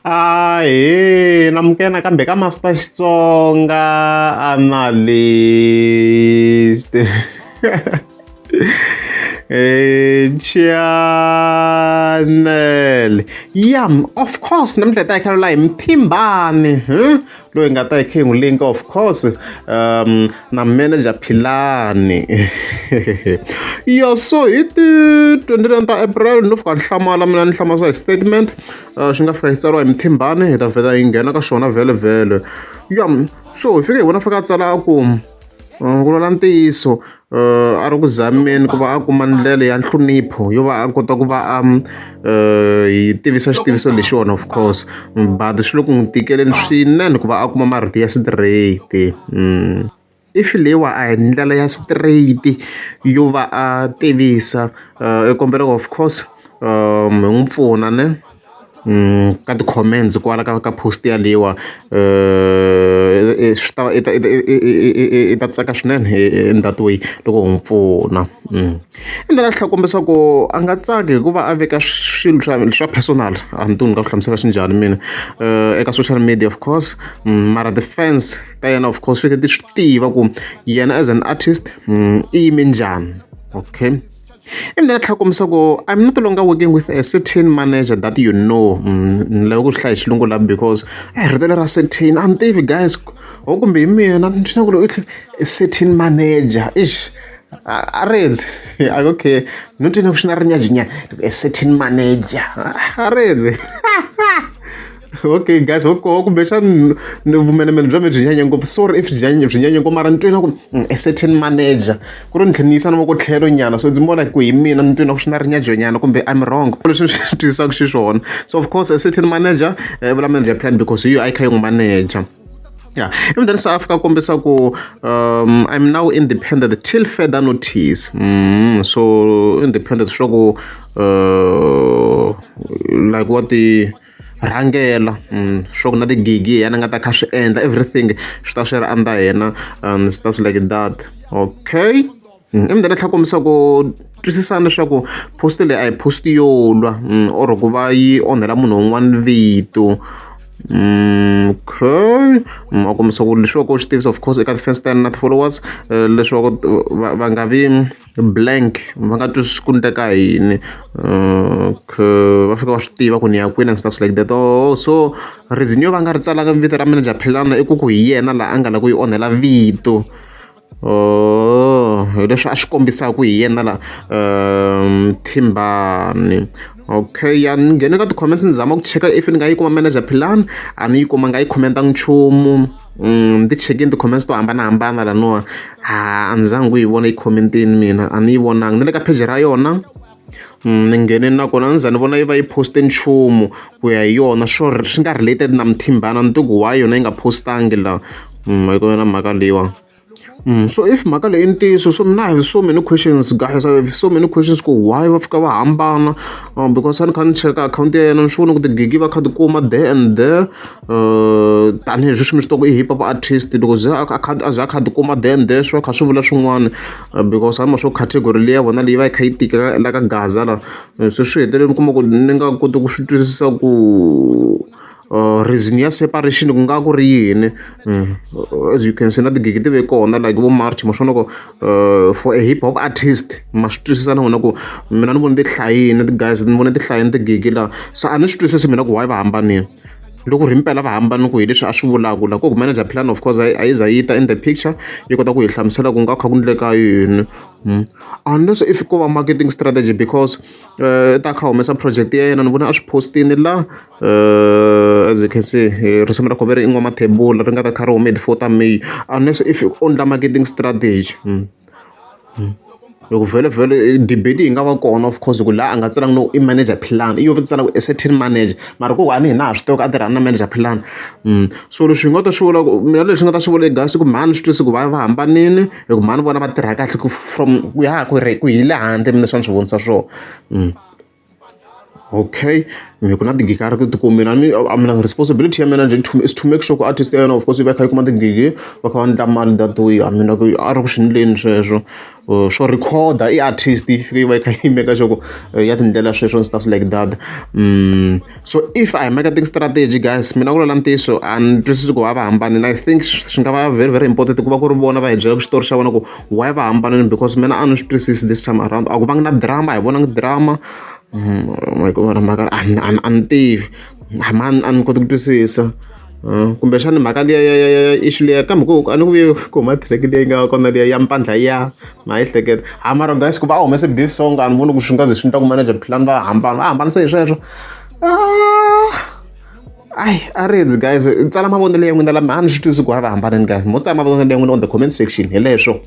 Ahee, namukela nakambe ka Master Xitsonga Analyst channel ya of course namuntlha hi ta hi kha la hi Mthimbani loyi hi nga ta hi kha hi n'wi link of course na manager Philani ya so hi ti 29 ta April no fika ni hlamala mina ni hlamarisa hi statement xi nga fika xi tsariwa hi Mthimbani hi ta vheta hi nghena ka xona vhele vhele ya. So hi fike hi vona fika a tsala a ku ku lwela ntiyiso a ri ku zameni ku va a kuma ndlela ya nhlonipho yo va a kota ku va a hi tivisa xitiviso lexiwani of course, but swi le ku n'wi tikeleni swinene ku va a kuma marito ya straight. If leyiwa a hi ndlela ya straight yo va a tivisa i kombela of course hi n'wi pfuna ne ka ti-comments kwala ka post yaliwa swi ta i ta i ta i ta tsaka swinene in that way loko ho n'wi pfuna. I ndlela a tlhela a kombisa ku a nga tsaki hikuva a veka swilo swa personal a ni tivi ni nga swi hlamusela xi njhani mina eka social media of course, mara ti-fans ta yena of course ti swi tiva ku yena as an artist i yime njhani, okay. I ndlela a tlhela a kombisa ku I'm not longer working with a certain manager that you know ni lava ku swi hlaya hi xilungu la because rito leri ra certain a ni tivi guys ho kumbe hi mina ni twa ku loko i certain manager eish a redzi okay no twa ingaku swi na rinyajinyana a certain manager a redzi okay guys ho kumbexani ni vumenemene bya me byi nyanya ngopfu sorry if byi byi nyanya ngopfu mara ni twe na ku a certain manager ku ri ni tlhela ni yisa na voko tlhelo nyana so ndzi vona ku hi mina ni twe na ku swi na rinyajo nyana kumbe I'm wrong leswi ni swi twisisaka xiswona. So of course a certain manager i vula manager plan because hi yo a yi kha yi n'wi manager. Yeah, ivi then se a fika a kombisa ku I'm now independent till further notice. So independent swa ku like wa ti rhangela swa ku na tigigi hi yena a nga ta kha swi endla everything swi ta swi ri under yena and stuff like that, okay. Ivi then a tlhela a kombisa ku twisisana leswaku post leyi a hi post yo lwa or ku va yi onhela munhu un'wana vito. Okay, a kombisa ku leswi va ku swi tivisa of course eka ti-fans ta yena na ti-followers leswaku va nga vi blank va nga twisisi ku endleka yini, okay va fika va swi tiva ku ni ya kwini and stuff like that. Oh so reason yo va nga ri tsalanga vito ra manager Philani i ku ku hi yena laha a nga lava ku yi onhela vito. Oh hi leswi a swi kombisaka hi yena la Mthimbani. Okay ya ni nghene ka ti-comments ni zama ku cheka if ni nga yi kuma manager Philani a ni yi kumanga a yi comment-angi nchumu ni ti chekini ti-comments to hambanahambana laniwa a ni zangi ku yi vona yi comment-ini mina a ni yi vonangi na le ka page ra yona ni nghenini nakona a ni za ni vona yi va yi post-e nchumu ku ya hi yona swo swi nga related na Mthimbani a ni tivi ku why yona yi nga post-angi la hi yona mhaka leyiwani. So if mhaka leyi i ntiyiso so mina I have so many questions guys, I have so many questions ku why va fika va hambana because a ni kha ni cheka akhawunti ya yena ni swi vona ku tigigi va kha ti kuma there and there tanihi sweswi mi swi tiva ku i hip hop artist loko ze a kha a za a kha ti kuma there and there swi va kha swi vula swin'wana because a ni ma swo category leyi ya vona leyi va yi kha yi tika la ka Gaza la se swi hetelele ni kuma ku ni nga koti ku swi twisisa ku reason ya separation ku nga ku ri yini. As you can see na tigigi ti ve kona like vo March ma swi vona ku for a hip hop artist ma swi twisisa na n'wina ku mina ni vone ti hlayini ti-guys ni vone ti hlayini tigigi la so a ni swi twisisi mina ku why va hambanile loko ri himpela va hambanile ku hi leswi a swi vulaka la ku ku manager Philani of course a yi za yi ta in the picture yi kota ku hi hlamusela ku nga kha ku endleka yini unless if ko va marketing strategy because i ta kha humesa project ya yena ni vona a swi post-ini la as you can see risimu ra kona ri i N'wamathebula ri nga ta kha ri hume hi ti-4 ta May unless if o endla marketing strategy. Loko vhele vhele debate yi nga va kona of course ku laha a nga tsalanga no i manager Philani i yo tsala ku a certain manager mara ku a ni hina ha swi tiva ku a tirhana na manager Philani. So leswi hi nga ta swi vula ku mina leswi nga ta swi vula guys ku mhani swi twisisi ku va va hambanile hi ku mhani vona va tirha kahle ku from ku ya ku ri ku hi le handle mina swa ni swi vonisa swona. Okay, mi ku na tigigara ti tikumile. I mean responsibility ya manager is to make sure ku artist ya yena of course yi va yi kha yi kuma tigigi, va kha va endla mali that way. I mean a ri ku swi endleni sweswo. Swo rhikhoda i artist yi fike yi va yi kha yi make sure ku ya ti ndlela sweswo and stuff like that. So if a hi marketing strategy guys, mina ku vulavula ntiyiso a ni twisisi ku why va hambanile. I think swi nga va very very important ku va ku ri vona va hi byelaka xitori xa vona ku why va hambanile, because mina a ni swi twisisi this time around. A ku vangi na drama, a hi vonangi drama. Mhaka a ni tivi, a ni koti ku twisisa. Kumbexana mhaka liya ya issue liya, kambe ku a ni ku vuye ku huma track leyi nga kona liya ya mpandla ya ma yi hleketa. Ha mara guys, ku va a humese beef song a ni voni ku swi nga ze swi endla ku manager Philani va hambana, va hambanise hi sweswo. Ayi a ri guys, tsala mavonelo ya n'wina lama a ni swi twisisi ku why va hambanile guys. Mo tsala mavonelo ya n'wina on the comment section hi leswo.